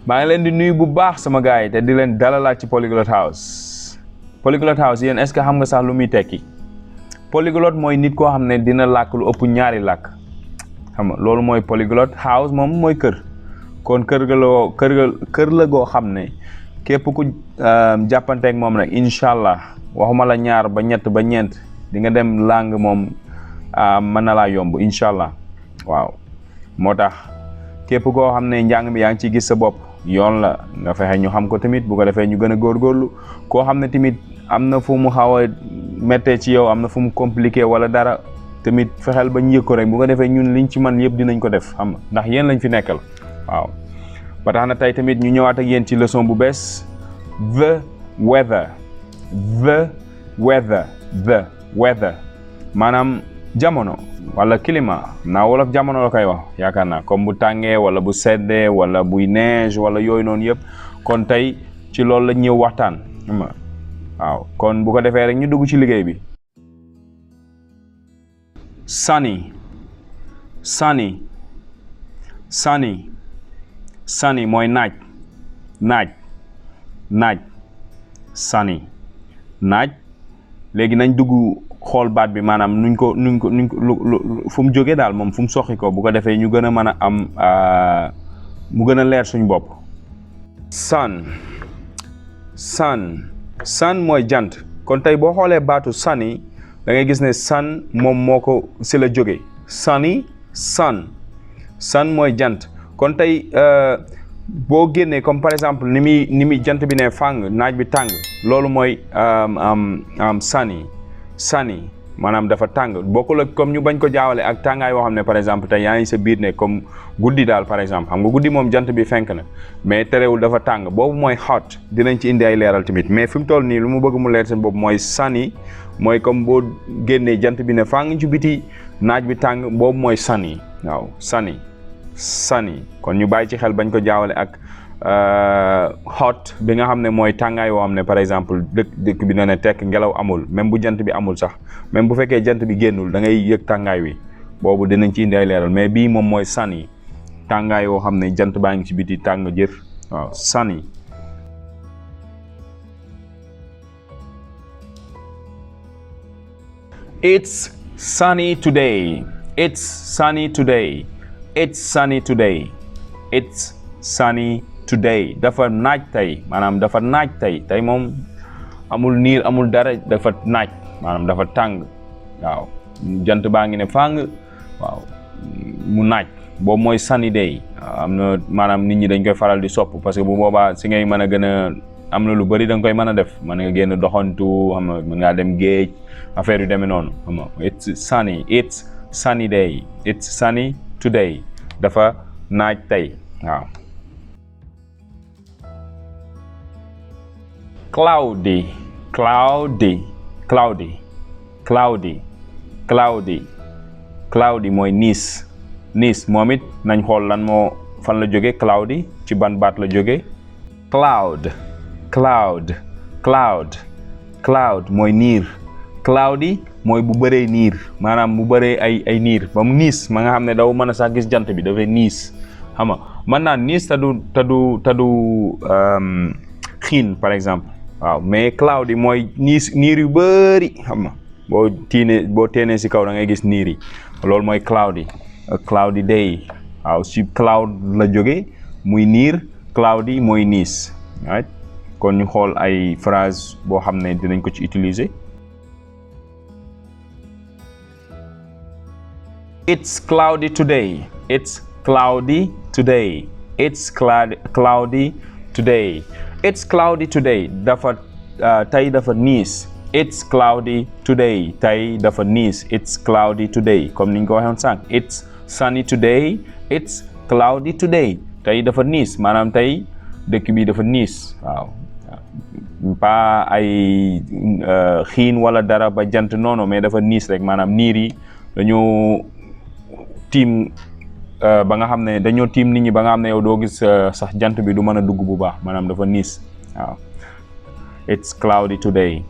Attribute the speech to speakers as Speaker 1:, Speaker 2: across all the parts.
Speaker 1: maa ngi leen di nuyu bu baax sama gars yi te di leen dalalaat ci PolyglotHouse. PolyglotHouse yéen est-ce que xam nga sax lu muy tekki polyglotte mooy nit koo xam ne dina làkk lu ëpp ñaari làkk xam nga loolu mooy PolyglotHouse moom mooy kër kon kër la goo xam ne képp ku jàppanteeg moom rek incha allah waxuma la ñaar ba ñett ba ñeent di nga dem langue moom mën na laa yomb incha allah waaw moo tax képp koo xam ne njàng mi yaa ngi ciy gis sa bopp yoon la nga fexe ñu xam ko tamit bu ko defee ñu gën a góorgóorlu koo xam ne tamit am na fu mu xaw a méttee ci yow am na fu mu compliqué wala dara tamit fexeel ba ñu yëg ko rek bu ko defee ñun liñ ci man yëpp dinañ ko def xam ndax yéen lañ fi nekkal waaw ba tax na tey tamit ñu ñëwaat ak yéen ci leçon bu bees the weather maanaam jamono wala climat naa wolof jamono la koy wax yaakaar naa comme bu tàngee wala bu seddee wala buy neige wala yooyu noonu yëpp kon tey ci loolu la ñëw waxtaan waaw kon bu ko defee rek ñu dugg ci liggéey bi. sunny mooy naaj sunny naaj léegi nañ dugg xool baat bi maanaam nuñ ko fu mu jógee daal moom fu mu soxi ko bu ko defee ñu gën a mën a am mu gën a leer suñ bopp. sun mooy jant kon tey boo xoolee baatu sunny da ngay gis ne sun moom moo ko si la jógee sunny sun mooy jant kon tey boo génnee comme par exemple ni muy jant bi ne fàng naaj bi tàng loolu mooy sunny maanaam dafa tàng bokkul ak comme ñu bañ ko jaawale ak tàngaay yoo xam ne par exemple tey yaa ngi sa biir ne comme guddi daal par exemple xam nga guddi moom jant bi fenk na mais terewul dafa tàng boobu mooy hot dinañ ci indi ay leeral tamit mais fi mu toll nii lu mu bëgg mu leer seen boobu mooy sunny mooy comme boo génnee jant bi ne fàng ci biti naaj bi tàng boobu mooy sunny waaw sunny kon ñu bàyyi ci xel bañ ko jaawale ak hot bi nga xam ne mooy tàngaay woo xam ne par exemple dëkk bi na ne tekk ngelaw amul même bu jant bi amul sax même bu fekkee jant bi génnul da ngay yëg tàngaay wi boobu dinañ ci indi ay leeral mais bii moom mooy sunny tàngaay woo xam ne jant baa ngi ci biti tàng jër waaw sunny. It's sunny today. Dafa naaj tey maanaam dafa naaj tey moom amul niir amul dara dafa naaj maanaam dafa tàng waaw jant baa ngi ne fàng waaw mu naaj boobu mooy sunny day am na maanaam nit ñi dañ koy faral di sopp parce que bu boobaa si ngay mën a gën a am na lu bëri da nga koy mën a def mën nga génn doxantu xam nga mën ngaa dem géej affaire yu demee noonu xam nga it's sunny day it's sunny today dafa naaj tey waaw. cloudy mooy Niis moom it nañ xool lan moo fan la jóge cloudy ci ban baat la jóge cloud mooy niir cloudy mooy bu bëree niir maanaam bu bëree ay niir ba mu niis ma nga xam ne daw mën a sax gis jant bi dafay niis xam nga mën naa niis te du xiin par exemple waaw mais cloudy mooy niir yu bëri xam nga boo teenee si kaw da ngay gis niir yi loolu mooy cloudy day waaw si cloud la jóge muy niir cloudy mooy niis right kon ñu xool ay phrase boo xam ne dinañ ko ci utiliser. It's cloudy today. It's cloudy dafa tey dafa niis. It's cloudy today tey dafa niis. It's cloudy today comme ni ñu ko waxee woon sànq. It's sunny today. It's cloudy today tey dafa niis maanaam tey dëkk bi dafa niis waaw pas ay xiin wala dara ba jant noonu mais dafa niis rek maanaam niir yi dañoo tiim ba nga xam ne dañoo tiim nit ñi ba nga xam ne yow doo gis sax jant bi du mën a dugg bu baax maanaam dafa niis waaw. It's cloudy today.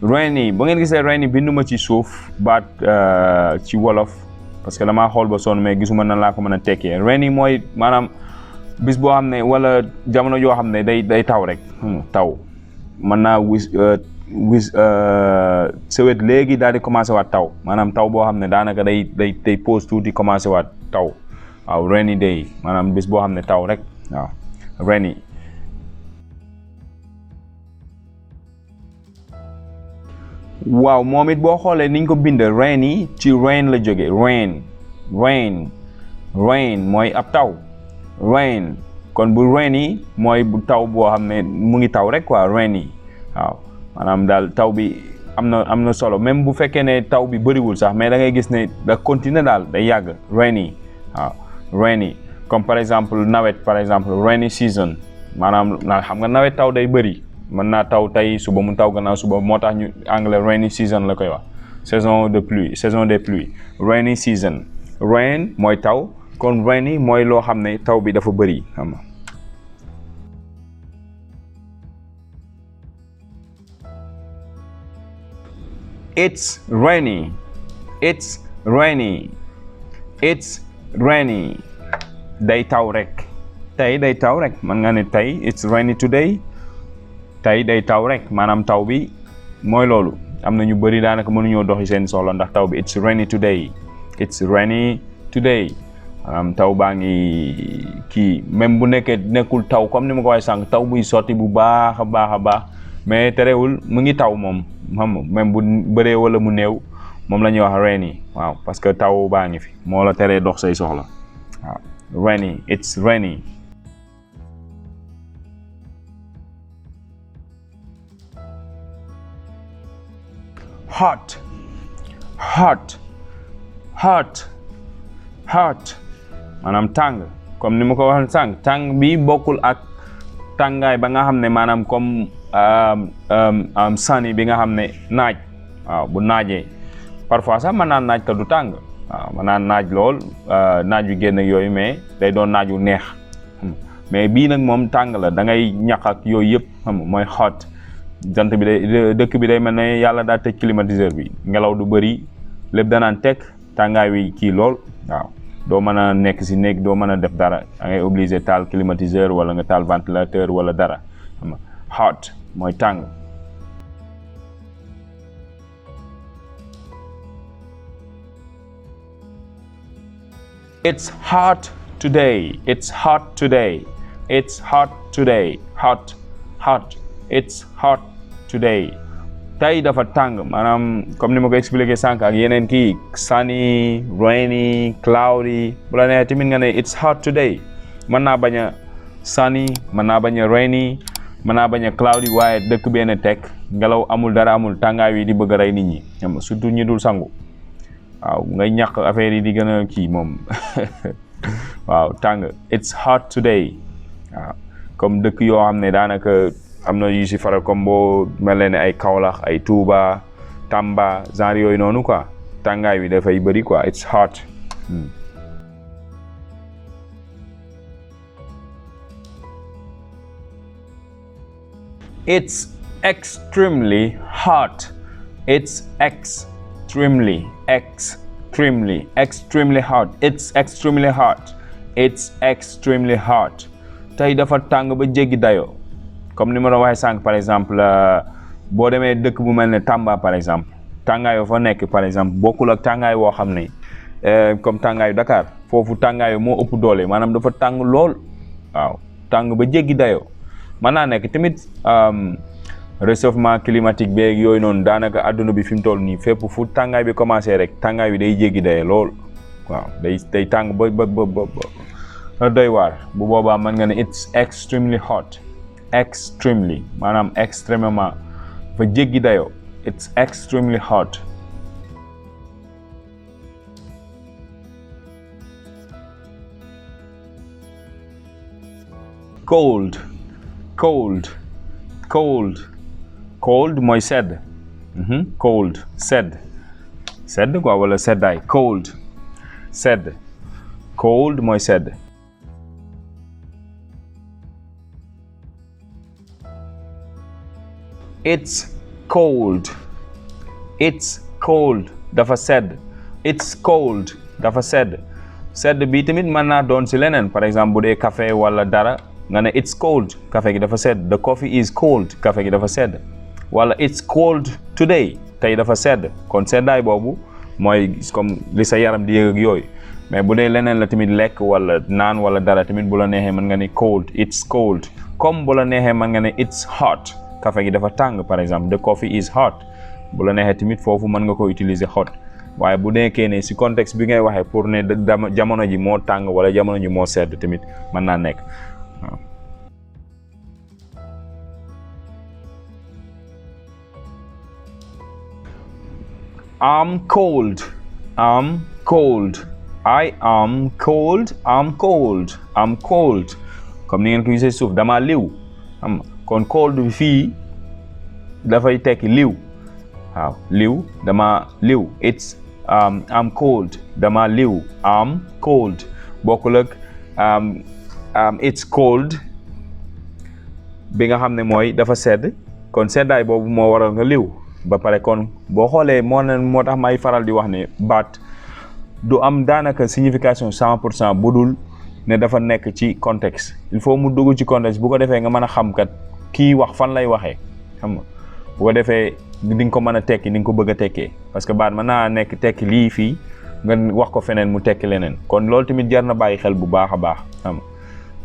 Speaker 1: rainy ba ngeen gisee rainy binduma ci suuf baat ci wolof parce que damaa xool ba sonn mais gisuma nan laa ko mën a tekkee rainy mooy maanaam bis boo xam ne wala jamono joo xam ne day taw rek taw mën naa wis sewet léegi daal di commencé waat taw maanaam taw boo xam ne daanaka day pause tuuti commencé waat taw waaw rainy day maanaam bis boo xam ne taw rek waaw rainy. waaw moom it boo xoolee niñ ko bind rainy ci rain la jóge rain mooy ab taw rain kon bu rainy mooy bu taw boo xam ne mu ngi taw rek quoi rainy waaw maanaam daal taw bi am na solo même bu fekkee ne taw bi bëriwul sax mais da ngay gis ne da continuer daal day yàgg rainy waaw rainy comme par exemple nawet par exemple rainy season maanaam xam nga nawet taw day bëri mën naa taw tey suba mu taw gannaaw suba moo tax ñu anglais rainy season la koy wax saison des pluies rainy season rain mooy taw kon rainy mooy loo xam ne taw bi dafa bëri xam nga. It's rainy. Day taw rek. Tey day taw rek man nga ne tey it's rainy today. Tey day taw rek maanaam taw bi mooy loolu am na ñu bëri daanaka mënuñoo doxi seen soxla ndax taw bi it's rainy today maanaam taw baa ngi kii même bu nekkul taw comme ni ma ko waxee sànq taw buy sotti bu baax a baax mais terewul mu ngi taw moom xam même bu bëree wala mu néew moom la ñuy wax rainy waaw parce que taw baa ngi fi moo la teree dox say soxla waaw rainy it's rainy. hot maanaam tàng comme ni ma ko waxee sànq tàng bi bokkul ak tàngaay ba nga xam ne maanaam comme sunny bi nga xam ne naaj waaw bu naajee parfois sax mën naa naaj te du tàng waaw mën naa naaj lool naaj wi génn ak yooyu mais day doon naaj wu neex mais bii nag moom tàng la da ngay ñaq ak yooyu yëpp xam mooy hot jant bi dëkk bi day mel ne yàlla daa tëj climatiseur bi ngelaw du bëri lépp danaan teg tàngaay wi kii lool waaw doo mën a nekk si néeg doo mën a def dara da ngay obligé taal climatiseur wala nga taal ventilateur wala dara xam nga hot mooy tàng. It's hot today. It's hot today. It's hot today. Hot. It's hot today. Tey dafa tàng maanaam comme ni ma ko expliqué sànq ak yeneen kii sunny, rainy, cloudy bu la neexee tamit nga ne it's hot today mën naa bañ a sunny mën naa bañ a rainy mën naa bañ a cloudy waaye dëkk benn teg ngelaw amul dara amul tàngaay wi di bëgg a rey nit ñi surtout ñi dul sangu waaw ngay ñàkk affaire yi di gën a kii moom waaw tàng it's hot today waaw comme dëkk yoo xam ne daanaka am na yu si faral comme boo mel ne ay Kaolack ay Touba Tamba genre yooyu noonu quoi tàngaay wi dafay bëri quoi it's hot. It's extremely hot. It's extremely hot. It's extremely hot. It's extremely hot. Tey dafa tàng ba jéggi dayoo. Comme ni ma doon waxee sànq par exemple boo demee dëkk bu mel ne Tamba par exemple tàngaay yoo fa nekk par exemple bokkul ak tàngaay woo xam ne comme tàngaayu Dakar foofu tàngaay moo ëpp doole maanaam dafa tàng lool waaw tàng ba jéggi dayoo mën naa nekk tamit réchauffement climatique beeg yooyu noonu daanaka adduna bi fi mu toll nii fépp fu tàngaay bi commencé rek tàngaay bi day jéggi dayoo lool waaw day tàng ba doy waar bu boobaa mën nga ne it's extremely hot. Extremely maanaam extrêmement fa jéggi dayoo it's extremely hot. Cold mooy sedd cold sedd quoi wala seddaay cold mooy sedd. It's cold. it's cold dafa sedd. It's cold dafa sedd. Sedd bi tamit mën naa doon si leneen par exemple bu dee café wala dara nga ne it's cold café gi dafa sedd. The coffee is cold café gi dafa sedd. Wala it's cold today tey dafa sedd. Kon seddaay boobu mooy comme li sa yaram di yëg ak yooyu. Mais bu dee leneen la tamit lekk wala naan wala dara tamit bu la neexee mën nga ne cold it's cold. Comme bu la neexee mën nga ne it's hot café gi dafa tàng par exemple the coffee is hot. Bu la neexee tamit foofu mën nga ko utiliser hot. waaye bu nekkee ne si contexte bi ngay waxee pour ne jamono ji moo tàng wala jamono ji moo sedd tamit mën naa nekk waaw. I'm cold. I'm cold. I am cold. I'm cold. I'm cold. Comme ni ngeen ko gisee suuf dama liw xam kon cold bi fii dafay tekki liw waaw liw dama liw it's I'm cold dama liw I'm cold bokkul ak it's cold bi nga xam ne mooy dafa sedd kon seddaay boobu moo waral nga liw ba pare kon boo xoolee moo tax may faral di wax ne baat du am daanaka signification 100% bu dul ne dafa nekk ci contexte il faut mu dugg ci contexte bu ko defee nga mën a xam kat kii wax fan lay waxee xam nga bu ko defee di nga ko mën a tekki ni nga ko bëgg a tekkee parce que baat mën naa nekk tekki lii fii nga wax ko feneen mu tekki leneen kon loolu tamit jar na bàyyi xel bu baax a baax xam nga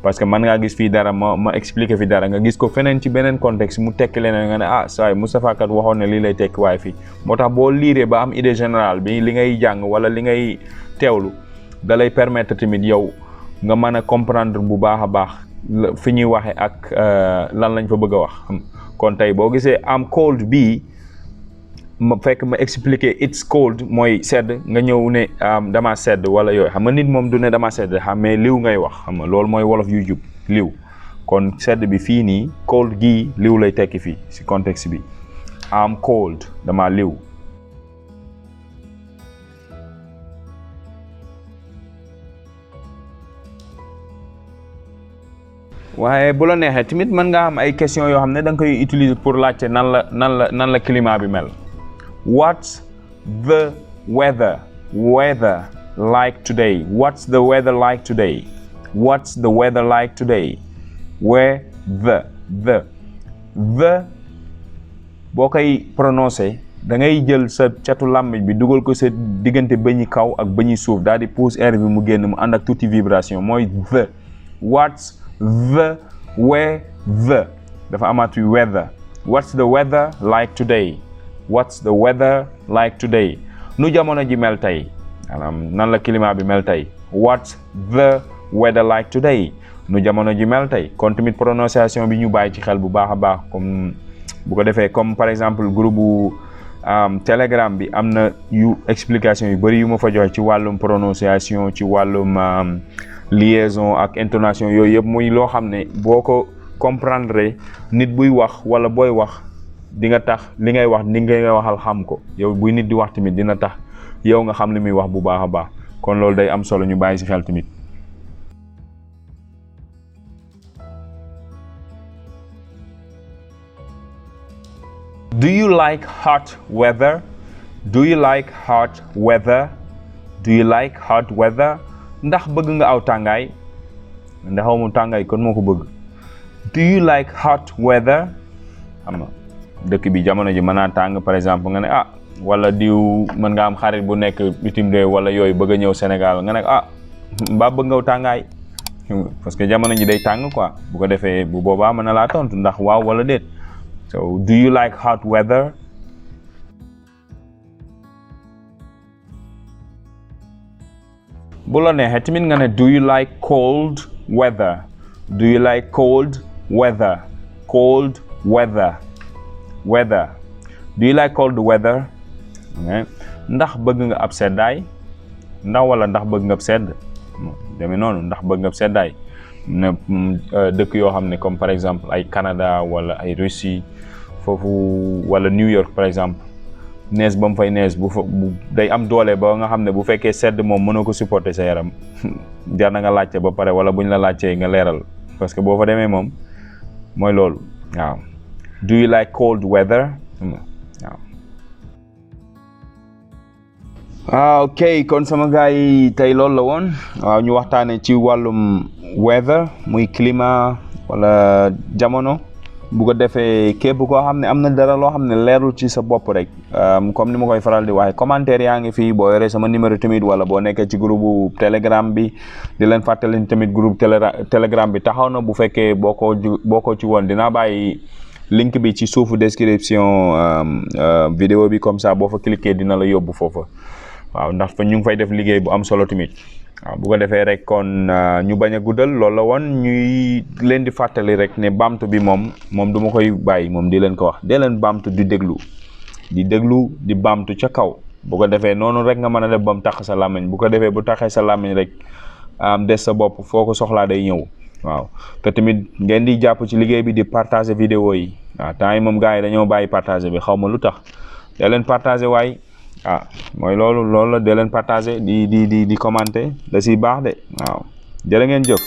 Speaker 1: parce que mën ngaa gis fii dara ma expliquer fi dara nga gis ko feneen ci beneen contexte mu tekki leneen nga ne ah saa yi Moustapha kat waxoon ne lii lay tekki waaye fii moo tax boo liiree ba am idée générale bi li ngay jàng wala li ngay teewlu da lay permettre tamit yow nga mën a comprendre bu baax a baax fi ñuy waxee ak lan lañ fa bëgg a wax kon tey boo gisee am cold bii ma fekk ma expliquer it's cold mooy sedd nga ñëw ne dama sedd wala yooyu xam nga nit moom du ne dama sedd xam mais liw ngay wax xam nga loolu mooy wolof yu jub liw kon sedd bi fii nii cold gii liw lay tekki fii si contexte bi am cold dama liw. waaye bu la neexee tamit mën nga am ay questions yoo xam ne da nga koy utiliser pour laajte nan la climat bi mel. What's the weather like today? What's the weather like today? What's the weather like today? Where the boo koy prononcer da ngay jël sa catu làmmiñ bi dugal ko sa diggante bëñi kaw ak bëñi suuf daal di pousse air bi mu génn mu ànd ak tuuti vibration mooy the. What's the weather dafa amaat weather. What's the weather like today? What's the weather like today? Nu jamono ji mel tey nan la climat bi mel tey. What's the weather like today? Nu jamono ji mel tey kon tamit prononciation bi ñu bàyyi ci xel bu baax a baax comme bu ko defee comme par exemple groupe bu Telegram bi am na yu explication yu bari yu ma fa joxe ci wàllum prononciation ci wàllum liaison ak intonation yooyu yëpp muy loo xam ne boo ko comprendre nit buy wax wala booy wax di nga tax li ngay wax ni ngay waxal xam ko yow buy nit di wax tamit dina tax yow nga xam li muy wax bu baax a baax kon loolu day am solo ñu bàyyi ci xel tamit. Do you like hot weather? Do you like hot weather? Do you like hot weather? Ndax bëgg nga aw tàngaay ndax xaw ma tàngaay kon moo ko bëgg. Do you like hot weather? xam nga dëkk bi jamono ji mën naa tàng par exemple nga ne wala diw mën nga am xarit bu nekk bitim réew wala yooyu bëgg a ñëw Sénégal nga ne mbaa bëgg nga aw tàngaay parce que jamono ji day tàng quoi bu ko defee bu boobaa mën na laa tontu ndax waaw wala déet. So do you like hot weather? bu la neexee tamit nga ne do you like cold weather? Do you like cold weather? Cold weather. Weather. Do you like cold weather? Ndax bëgg nga ab seddaay wala ndax bëgg nga ab sedd demee noonu ndax bëgg nga ab seddaay ne dëkk yoo xam ne comme par exemple ay Canada wala ay Russie foofu wala New York par exemple nees ba mu fay nees bu day am doole ba nga xam ne bu fekkee sedd moom mënoo ko supporter sa yaram jar na nga laajte ba pare wala buñ la laajtee nga leeral parce que boo fa demee moom mooy loolu waaw. Do you like cold weather? waaw. ok kon sama gars yi tey loolu la woon waaw ñu waxtaanee ci wàllum weather muy climat wala jamono bu ko defee képp koo xam ne am na dara loo xam ne leerul ci sa bopp rek comme ni ma koy faral di waxee commentaire yaa ngi fii boo yoree sama numéro tamit wala boo nekkee ci groupe telegram bi di leen fàttali tamit groupe telegram bi taxaw na bu fekkee boo ko ci woon dinaa bàyyi link bi ci suufu description vidéo bi comme ça boo fa cliquer dina la yóbbu foofa waaw ndax fa ñu ngi fay def liggéey bu am solo tamit waaw bu ko defee rek kon ñu bañ a guddal loolu la woon ñuy leen di fàttali rek ne baamtu bi moom du ma koy bàyyi moom di leen ko wax dee leen baamtu di déglu di baamtu ca kaw bu ko defee noonu rek nga mën a def ba mu tax sa làmmiñ bu ko defee bu taxee sa làmmiñ rek des sa bopp foo ko soxlaa day ñëw waaw te tamit ngeen di jàpp ci liggéey bi di partager vidéo yi waaw temps yi moom gars yi dañoo bàyyi partager bi xaw ma lu tax dee leen partager waay mooy loolu la dee leen partager di commenter da siy baax de waaw jërë ngeen jëf